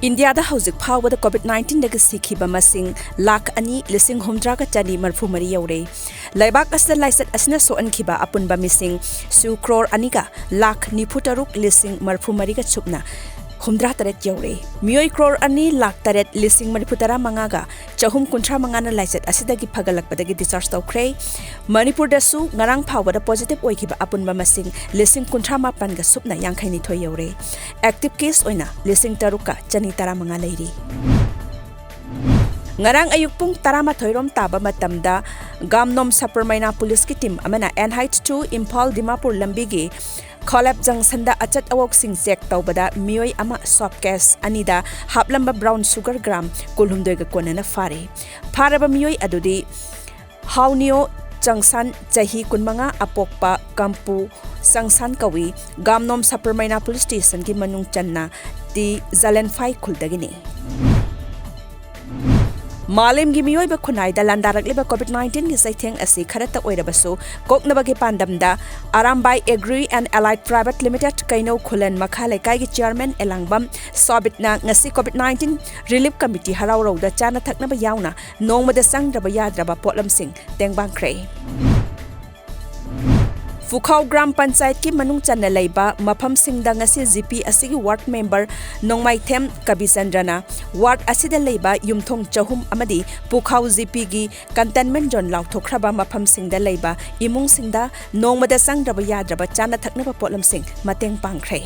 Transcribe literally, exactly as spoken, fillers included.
ꯏꯟꯗꯤꯌꯥꯗ ꯍꯧꯖꯤꯛ ꯐꯥꯎꯕꯗ COVID nineteenꯗꯒꯤ ꯁꯤꯈꯤꯕ ꯃꯁꯤꯡ ꯂꯥꯈ ꯑꯅꯤ ꯂꯤꯁꯤꯡ ꯍꯨꯝꯗ꯭ꯔꯥꯒ ꯆꯅꯤ ꯃꯔꯤꯐꯨ ꯃꯔꯤ ꯌꯧꯔꯦ꯫ ꯂꯩꯕꯥꯛ ꯑꯁꯤꯗ ꯂꯥꯏꯆꯠ ꯑꯁꯤꯅ ꯁꯣꯛꯍꯟꯈꯤꯕ ꯑꯄꯨꯟꯕ ꯃꯤꯁꯤꯡ ꯁꯨ ꯀ꯭ꯔꯣꯔ ꯑꯅꯤꯒ ꯂꯥꯈ ꯅꯤꯐꯨ ꯇꯔꯨꯛ ꯂꯤꯁꯤꯡ ꯃꯔꯤꯐꯨ ꯃꯔꯤꯒ ꯁꯨꯞꯅ ꯍꯨꯝꯗ꯭ꯔꯥ ꯇꯔꯦꯠ ꯌꯧꯔꯦ꯫ ꯃꯤꯑꯣꯏ ꯀ꯭ꯔꯣꯔ ꯑꯅꯤ ꯂꯥꯈ ꯇꯔꯦꯠ ꯂꯤꯁꯤꯡ ꯃꯔꯤꯐꯨ ꯇꯔꯥ ꯃꯉꯥꯒ ꯆꯍꯨꯝ ꯀꯨꯟꯊ꯭ꯔꯥ ꯃꯉꯥꯅ ꯂꯥꯏꯆꯠ ꯑꯁꯤꯗꯒꯤ ꯐꯒꯠꯂꯛꯄꯗꯒꯤ discharge ꯇꯧꯈ꯭ꯔꯦ꯫ ꯃꯅꯤꯄꯨꯔꯗꯁꯨ ꯉꯔꯥꯡ ꯐꯥꯎꯕꯗ positive ꯑꯣꯏꯈꯤꯕ ꯑꯄꯨꯟꯕ ꯃꯁꯤꯡ ꯂꯤꯁꯤꯡ ꯀꯨꯟꯊ꯭ꯔꯥ ꯃꯥꯄꯟꯒ ꯁꯨꯞꯅ ꯌꯥꯡꯈꯩ ꯅꯤꯊꯣꯏ ꯌꯧꯔꯦ꯫ Active case ꯑꯣꯏꯅ ꯂꯤꯁꯤꯡ ꯇꯔꯨꯛꯀ ꯆꯅꯤ ꯇꯔꯥꯃꯉꯥ ꯂꯩꯔꯤ꯫ ꯉꯔꯥꯡ ꯑꯌꯨꯛ ꯄꯨꯡ ꯇꯔꯥꯃꯥꯊꯣꯏ ꯔꯣꯝ ꯇꯥꯕ ꯃꯇꯝꯗ ꯒꯥꯝꯅꯣꯝ ꯁꯄꯔꯃꯩꯅꯥ ꯄꯨꯂꯤꯁꯀꯤ team ꯑꯃꯅ NH two ꯏꯝꯐꯥꯜ ꯗꯤꯃꯥꯄꯨꯔ ꯂꯝꯕꯤꯒꯤ ꯈꯣꯂꯦꯞ junctionꯗ ꯑꯆꯠ ꯑꯋꯣꯛꯁꯤꯡ check ꯇꯧꯕꯗ ꯃꯤꯑꯣꯏ ꯑꯃ soap case ꯑꯅꯤꯗ ꯍꯥꯞꯂꯝꯕ brown sugar gram ꯀꯨꯟꯍꯨꯝꯗꯣꯏꯒ ꯀꯣꯟꯅꯅ ꯐꯥꯔꯦ꯫ ꯐꯥꯔꯕ ꯃꯤꯑꯣꯏ ꯑꯗꯨꯗꯤ ꯍꯥꯎꯅꯤꯌꯣ ꯆꯪꯁꯥꯟ, ꯆꯍꯤ ꯀꯨꯟꯃꯉꯥ, ꯑꯄꯣꯛꯄ ꯀꯝꯄꯨ ꯆꯪꯁꯥꯟ ꯀꯧꯏ꯫ ꯒꯥꯝꯅꯣꯝ ꯁꯄꯔꯃꯩꯅꯥ police stationꯒꯤ ꯃꯅꯨꯡ ꯆꯟꯅ ꯇꯤ ꯖꯂꯦꯟꯐꯥꯏ ꯈꯨꯜꯗꯒꯤꯅꯤ꯫ ꯃꯥꯂꯦꯝꯒꯤ ꯃꯤꯑꯣꯏꯕ ꯈꯨꯟꯅꯥꯏꯗ ꯂꯥꯟꯗꯥꯔꯛꯂꯤꯕ COVID nineteenꯒꯤ ꯆꯩꯊꯦꯡ ꯑꯁꯤ ꯈꯔꯇ ꯑꯣꯏꯔꯕꯁꯨ ꯀꯣꯛꯅꯕꯒꯤ ꯄꯥꯟꯗꯝꯗ Arambai Agri and Allied Private Limited ꯀꯩꯅꯧ ꯈꯨꯂꯟ ꯃꯈꯥ ꯂꯩꯀꯥꯏꯒꯤ chairman ꯑꯦꯂꯥꯡꯕꯝ ꯁꯣꯕꯤꯠꯅ ꯉꯁꯤ COVID nineteen relief committee ꯍꯔꯥꯎꯔꯧꯗ ꯆꯥꯅ ꯊꯛꯅꯕ ꯌꯥꯎꯅ ꯅꯣꯡꯃꯗ ꯆꯪꯗ꯭ꯔꯕ ꯌꯥꯗ꯭ꯔꯕ ꯄꯣꯠꯂꯝꯁꯤꯡ ꯇꯦꯡꯕꯥꯡꯈ꯭ꯔꯦ꯫ ꯄꯨꯈꯥꯎ ꯒ꯭ꯔꯥꯝ ꯄꯟꯆꯥꯌꯠꯀꯤ ꯃꯅꯨꯡ ꯆꯟꯅ ꯂꯩꯕ ꯃꯐꯝꯁꯤꯡꯗ ꯉꯁꯤ ꯖꯤꯄꯤ ꯑꯁꯤꯒꯤ ward member ꯅꯣꯡꯃꯥꯏꯊꯦꯝ ꯀꯕꯤꯆꯟꯗ꯭ꯔꯅ ward ꯑꯁꯤꯗ ꯂꯩꯕ ꯌꯨꯝꯊꯣꯡ ꯆꯍꯨꯝ ꯑꯃꯗꯤ ꯄꯨꯈꯥꯎ ꯖꯤꯄꯤꯒꯤ containment zone ꯂꯥꯎꯊꯣꯛꯈ꯭ꯔꯕ ꯃꯐꯝꯁꯤꯡꯗ ꯂꯩꯕ ꯏꯃꯨꯡꯁꯤꯡꯗ ꯅꯣꯡꯃꯗ ꯆꯪꯗ꯭ꯔꯕ ꯌꯥꯗ꯭ꯔꯕ ꯆꯥꯅ ꯊꯛꯅꯕ ꯄꯣꯠꯂꯝꯁꯤꯡ ꯃꯇꯦꯡ ꯄꯥꯡꯈ꯭ꯔꯦ꯫